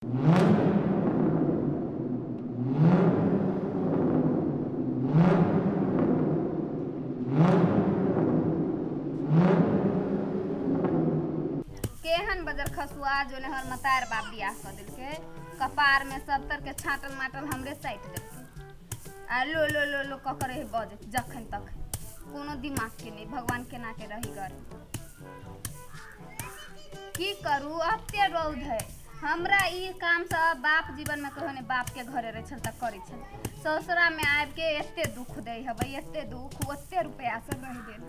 केहन बजर खसुआ जो हमर मतार बाप बियाह कऽ देलकै, कपार में सब तर के छाटल माटल हमरे साटि देलकै आ लो लो लो लो कऽ के रही बजैत जखन तखन। कोनो दिमाग के नहि, भगवान केना के रही गर की करू, एते रौद है। हमरा ई काम सब बाप जीवन में कहियो नहि, बाप के घरे रहै छल तऽ करै छल, ससुरा में आबि के एते दुख दै हबै, एते दुख, ओते रुपया सब रहि देल।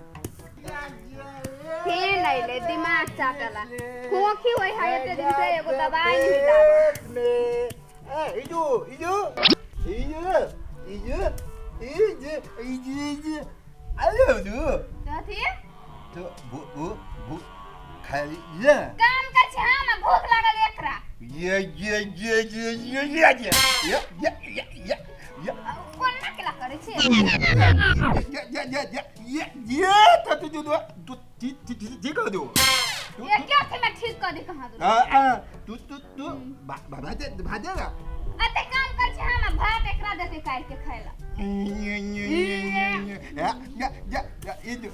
फेन अइले दिमाग चाटला खोखी होय है एते दिन से एगो दवाई नहीं लाबल। इजू इजू इजू इजू इजू इजू इजू अरे दू कथी तो भू भू भू खाली ये काम कर छी हम, भूख लागल एकरा। ये ये ये ये ये ये ये ये ये ये ये ये कोना केला करै छी? ये ये ये ये ये ये तो तू तू तू ठीक ठीक ठीक कर दो। ये क्या थे मैं ठीक कर दे कहां दू? आ आ तू तू तू भात भात ना अते काम कर छी हम, भात एकरा देते काट के खाइला। ये ये ये ये ये ये ये इजू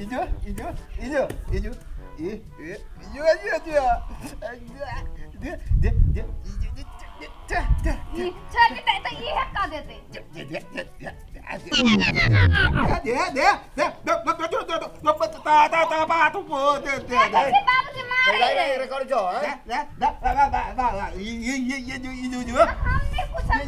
इजू इजू इजू इजू ये ये ये ये ये ये ये ये छोड़ दे तो ये का देते। बाबूजी मारे रे हम नहीं कुछ कर नहीं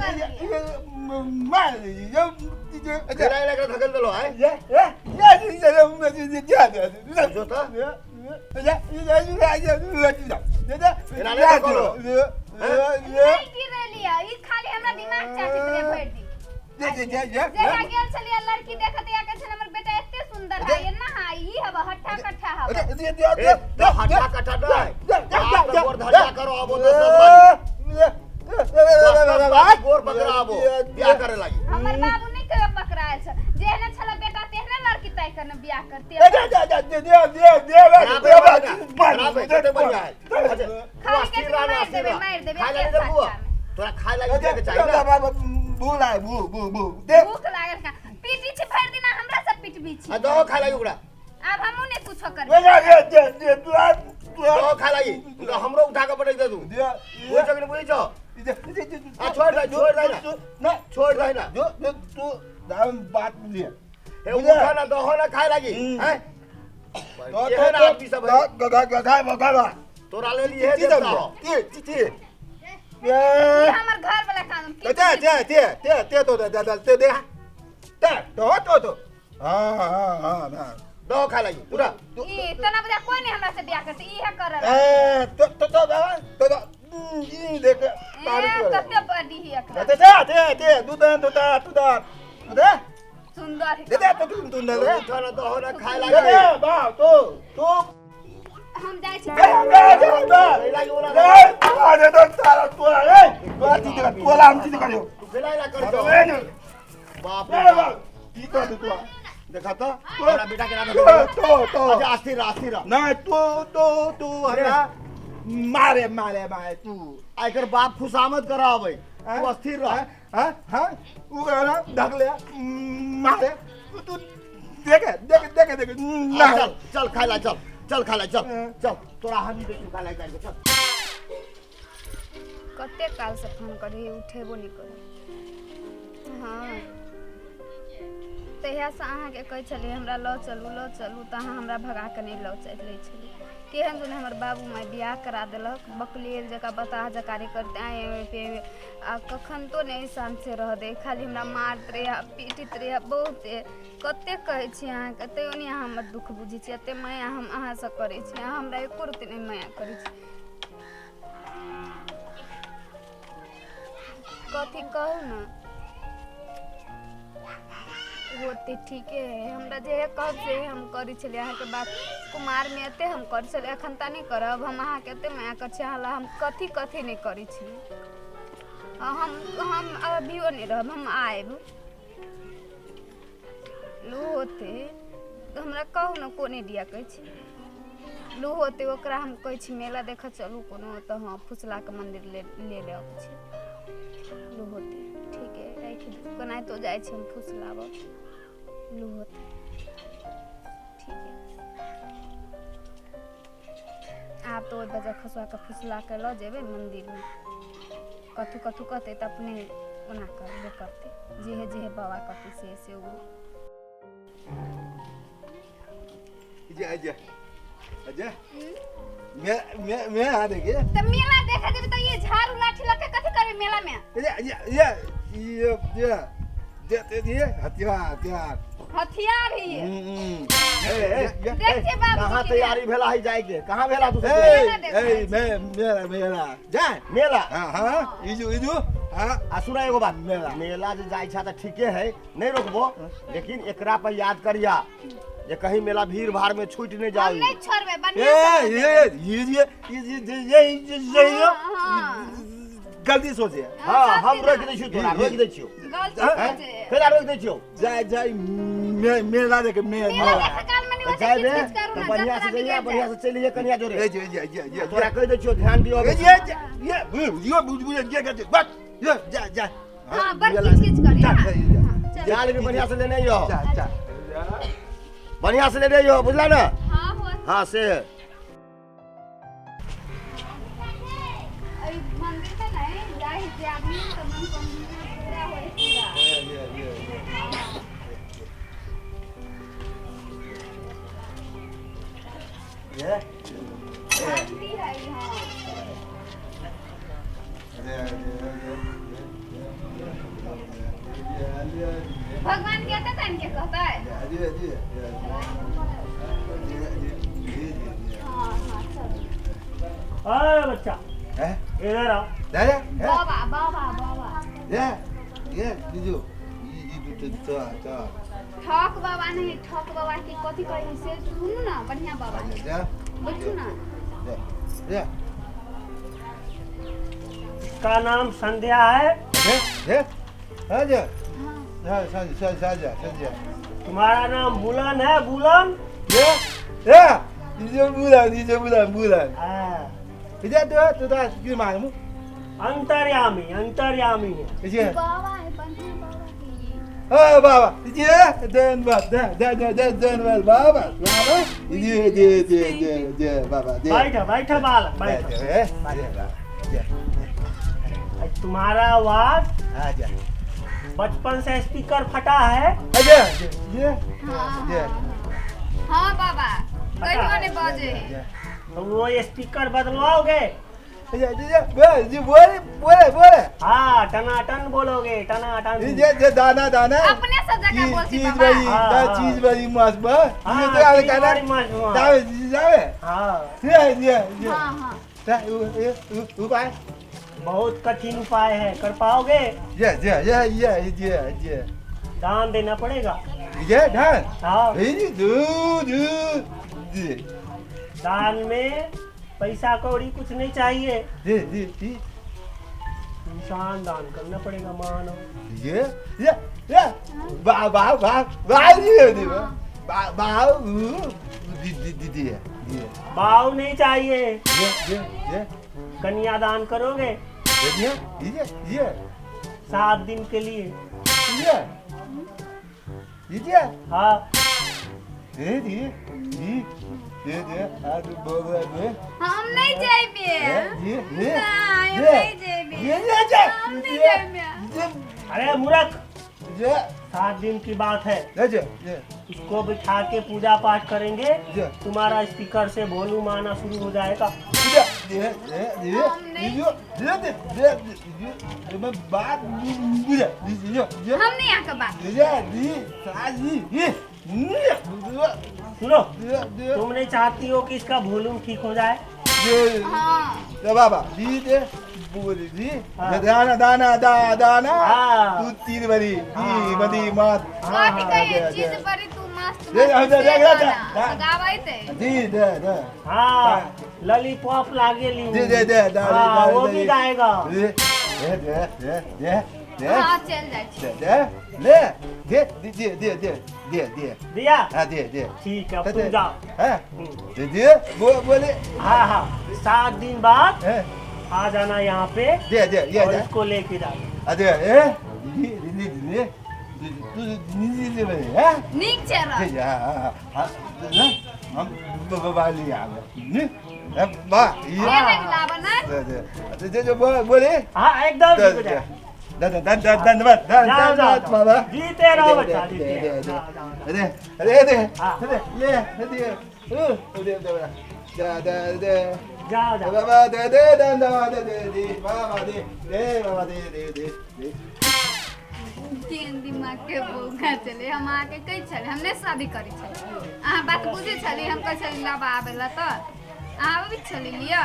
गिरेलिया, ई खाली हमरा दिमाग चाटित रे भरि दिन। जहिया गेल छलियै लड़की देखत या कहै छल हमर बेटा एते सुंदर है, एना है, ई हब हट्ठा कट्ठा हब। हमर बाबू नहीं कहियो पकड़ायल छल, जेहने छल बेटा तेहने लड़की तय करने बियाह करते। खाली के मारि देबे, मारि देबे तोरा खाए लागी दे के चाहिए ना। भूख लागल का पीटी छी भरि दिन, हमरा सब पीटबी छी। आ दो खाए लागी ओकरा। आब हमहूँ नहीं कुछो करबै। दो खाए लागी ओकरा, हमरो उठा के पटक दे तू। बुझ छ कि नहीं बुझै छ? आ छोड़ दे, छोड़ दे ना, छोड़ दे ना। ए उठा ना, दहो ना खाए लागी हैं। एहन आदमी सब है तोरा लेल इहे देवता हो। ई हमर घर वाला कानून की दहो खाए लागी पूरा। ई तना बजा कोई नहीं हमरा से बियाह करते, इहे करल। ए कते बड़ी ही एकरा सुंदर है। उठा ना, दहो ना खाए लागी। हम जाइ छी। तू खेलाइ ला कर बाप रे बाप। देखा तो तोरा बेटा के नाम। अच्छा अस्थिर अस्थिर नहीं तो तो तो हमरा मारे मारे मारे तू आइकर बाप खुशामद करावे, तू अस्थिर रह। हां हां उ ना ढकले मारे तू तू देख देख देख देख ना। चल चल खाए ला, चल चल खाए ला, चल चल तोरा हम ही खाए ला चल। कते काल से फोन करी उठेबो नहीं करे। हाँ तहिया से अहाँके कहै छलियै हमरा लऽ चलू लऽ चलू, तऽ अहाँ हमरा भगा के नहि लऽ चलै छलियै। केहन जुने हमर बाबू माय बियाह करा देलक, बकलेल जकाँ बताह जकाँ करते आए पे आ कखन तो नहि शान्त से रह दे, खाली हमरा मारैत रहै पीटैत रहै बहुते। कते कहै छी अहाँके तैयो नहि अहाँ हमर दुख बुझै छी। एते माया हम अहाँसँ करै छी, अहाँ हमरा एको रत्ती नहि माया करै छी। कथी कहू ने, होते ठीके है, हमरा जे कहब से हम करै छलियै। अहाँके बात कुमारमे एते हम करै छलियै, एखन तऽ नहि करब हम। अहाँके एते माया करै छी, अहाँ ला हम कथी कथी नहि करै छी। हम अभियो नहि रहब, हम आयब। होते तऽ हमरा कहू ने कोन एरिया कहै छी। लू होते ओकरा हम कहै छी मेला देखऽ चलू कोनो, तऽ हँ फुसलाके मन्दिर ले ले ले अबै छै। लू होते ठीक है, राखि दियौ, केनाहितो जाइ छी हम फुसलाबऽ। लू होते ठीक है। आब तऽ ओहि बजह खसुआके फुसला के लऽ जेबै मन्दिरमे, कथू कथू कहतै तऽ अपने ओना करबे करतै, जेहे जेहे बाबा कहतै से से ओ। जा जा जा मैं मैं मैं आ देखे। तऽ मेला देखै जेबै तऽ ये झाड़ू लाठी लऽ के कथी करबै मेला में? ये ये ये ये ये ये ये हथियार हथियार हथियार है ये। ए, देख के बाबूजी कहाँ के तैयारी भेला है जाए के? कहाँ भेला तू? ए ए मैं मेला मेला जाए मेला? हाँ हाँ इजू इजू हाँ। आ सुना एगो बात, मेला। मेला जे जाइ छा तऽ ठीके है, नहीं रोकबो, लेकिन एकरा पर याद करिया जे कहीं मेला भीड़ भाड़ में छूट नहीं हम जाओ। नहीं छोड़बै, ए बढ़िया से ये ये ये ये ये ये हाँ, हाँ। गलती सोचे। हाँ सब हम दिना। रोक दै छियौ, तोरा रोक दै छियौ। गलती हैं? सोचे। केना रोक दै छियौ? जाए जाए मेला देखे मेला मेला। देखे काल में नहीं तऽ होते, जाए किच किच करू तऽ ना, बढ़िया से जतरा जइया, बिगड़ बढ़िया जाए। से चलिए कनिया जोरे। ए जे जे जे जे तोरा कहि दै छियौ, ध्यान दियौ। ए ये ये ये बुझ बुझ ये ये बस ये जा जा। हाँ, बड़ किच किच करी, जा हाँ। जा हाँ, चल। जाल भी बढ़िया से लेने अइहो, जा जा बढ़िया से लेने अइहो, बुझला ना? हाँ, हो। हाँ से अई मंदिर में नहीं जाए जे आदमी तऽ मनोकामना पूरा होय पूरा। ये ये ये ये शांति है यहाँ। भगवान कहते तन के कहते। हाँ हाँ चल। अरे बच्चा इधर आओ। बाबा बाबा बाबा ठक बाबा नहीं, ठक बाबा की कथी कही से सुनू ना, बढ़िया बाबा बैठू ना। इसका नाम संध्या है, तुम्हारा नाम बुलन है। बुलन? हाँ, अंतर्यामी, अंतर्यामी है। बाबा है, बढ़िया बाबा है ये। बाबा ये धन्यवाद धन्यवाद बाबा बाबा ये ये ये ये ये बाबा ये बैठो बैठो बालक बैठो। तुम्हारा आवाज बचपन से स्पीकर फटा है। हाँ हाँ हाँ बाबा कहियो नहीं बजे है। तो वो स्पीकर बदलवाओगे? बोले बोले बोले। हाँ टनाटन बोलोगे, टनाटन। ये दाना दाना अपने से जगह बोलती चीज बाबा। बड़ी हाँ, हाँ। चीज बड़ी मस्त बा हाँ, ये तो आले चीज कहना बड़ी मस्त बा। जावे जावे हाँ ये ये ये हाँ हाँ उपाय बहुत कठिन उपाय है, कर पाओगे? ये ये ये ये ये ये दान देना पड़ेगा। ये धान हाँ ये दू दू जी दान में पैसा कौड़ी कुछ नहीं चाहिए, जी जी जी इंसान दान करना पड़ेगा मानव। ये ये ये बा बा बा बा जी जी बा बा दी दी दी दी ये भाव नहीं चाहिए। ये ये ये कन्यादान करोगे? ये ये ये 7 दिन के लिए। ये ये हाँ ये ये ये ये ये आज बोल रहे हम नहीं जाएबे। ये ये नहीं, हम नहीं जाएबे। ये ये ये हम नहीं जाएबे। अरे मूर्ख, ये 7 दिन की बात है। ये ये इसको बिठा के पूजा पाठ करेंगे, ये तुम्हारा स्पीकर से वॉल्यूम आना शुरू हो जाएगा। ये ये ये ये ये ये ये मैं बात ये ये ये हम नहीं आके बात। ये दी साजी ये सुनो, तुम नहीं चाहती हो कि इसका वॉल्यूम ठीक हो जाए? ये हाँ बाबा दी दे बोल दी दाना दाना दा दाना हाँ। तू तीन बरी दी बदी मात कथी कही चीज बड़ी तू मस्त ये, मस्त ये, से ये, गाना ये, गाबैत है। दी दे दे हाँ लॉलीपॉप लागे ली। दे दे दे दे हाँ, वो भी गाएगा। दे दे दे दे दे हां चल जाइ छी दे ले दे दे दे दे दे दे दिया हां दे दे ठीक है अब तुम जाओ हां दे दे बोले हाँ हाँ 7 दिन बाद आ जाना यहाँ पे दे दे ये और इसको लेके जाना अरे ए दे दे दे तू दे दे है नीक छै दे हां हां हम बाबा ले आवे ने बा ये लाबा ना दे दे दे दे बोले हां एकदम ठीक हो जाए धन्यवाद धन्यवाद बाबा जीते रहो बच्चा जीते अरे अरे अरे अरे ले दे दे दे जा दे दे जाओ जाओ बाबा दे दे धन्यवाद दे दे बाबा दे दे बाबा दे दे दे दे केहन दिमाग के बोगा चले हम आके कहै छले हमने शादी करी छले अहाँ बात बुझै छली हम कहै छली लाबा आबे ला तऽ अहाँ आबै छली लिअ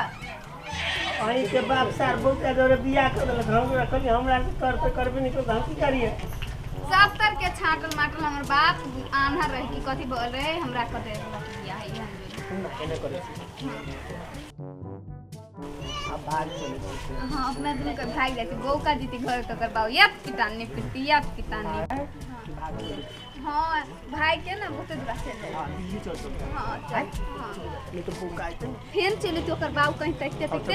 अहीं के बाप सार बहुत जोरे बियाह कर देलक हमरा कहली हमरा से करते करबे नहीं तो हम की करिए सब तर के छाटल माटल हमर बाप आन्हर रहे की कथी बोल रहे हमरा कह दे बियाह है हम एने करे अब भाग चले हां अपना दिन के भाग जाती बौका जीती घर तकर बाऊ यात पितानी पिटी यात पितानी हां भाई के ना बहुत दूर से हां दिल्ली चल चल हां चल हां नहीं तो बौका आते फेन चले तो ओकर बाऊ कहीं तकते तकते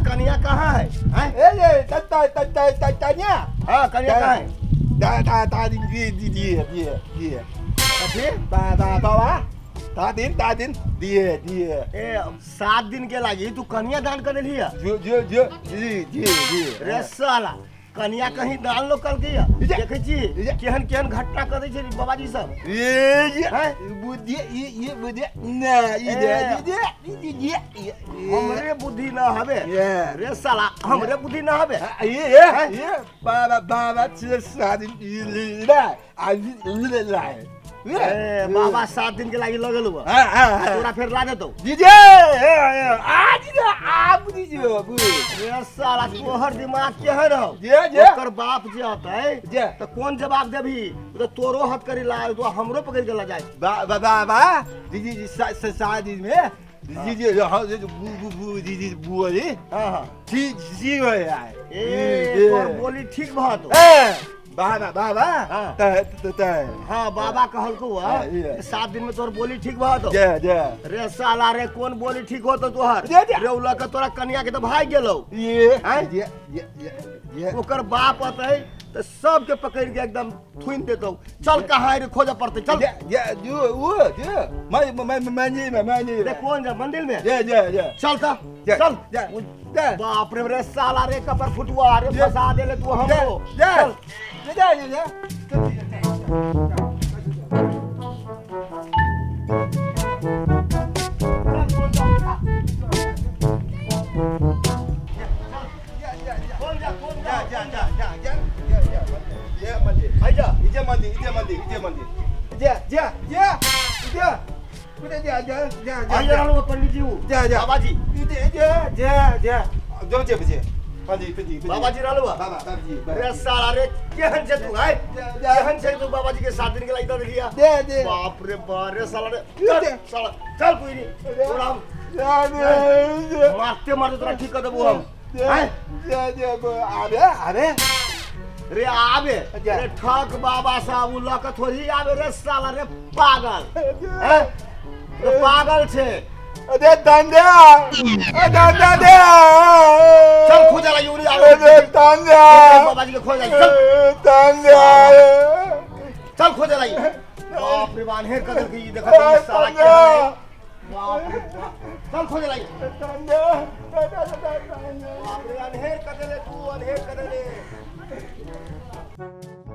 कन्या कहाँ है? हाँ कन्या कहाँ है? ए 7 दिन के लागी तू कन्या दान कर लिया रे साला कन्या कहीं दान लो कल के देखै छी केहन केहन घटना कर दै छै बाबाजी सब हमरे बुद्धि ना हवे रे साला हमरे बुद्धि ना हवे ए बाबा 7 दिन के लागी लगल हुआ तोरा फिर ला देतो रे साला तोहर दिमाग केहन हौ ओकर बाप जे अतै त कोन जवाब देबही तो तोरो हथ करी ला तो हमरो पकड़ के ला जाए बाबा दीदी शादी में दीदी दीदी बुआ हां ठीक हो जाए ए तोर बोली ठीक भत बाबा बाबा त हां बाबा कहलको 7 दिन में तोर बोली ठीक भत जे जे रे साला रे कोन बोली ठीक होतो तोहर रे उला के तोरा कन्या के त भाग गेलौ ये जे जे जे ओकर बाप अतै त सब के पकड़ के एकदम थुइन देतौ चल कहां रे खोजे पड़तै चल जे जे जो वो जे मैं मैं मैं मैं रे कोन जा मंदिर में जे जे जे चल त चल जे बाप रे रे साला रे कपर फुटुआ रे फसा देले तू हमको चल जे जे जे बाबाजी रहलो रे साला रे केहन छै तू है केहन छै तू बाबाजी के 7 दिन के लागी दे दिया दे बाप रे बाप रे साला रे चल साला चल कोई नहीं तोरा हम मारते मारते तोरा ठीक कर देबो हम दे दे आबे आबे रे आबे रे ठक बाबा साहब उ लक थोड़ी आबे रे साला रे पागल हैं रे पागल छे अरे दंडा दंडा दे चल खोजा ला यूरी आबे अरे दंडा बाबाजी के खोजा चल दंडा चल खोजा ला बाप रे बान्हेर कर के ई देखत ई साला के बाप रे चल खोजा ला दंडा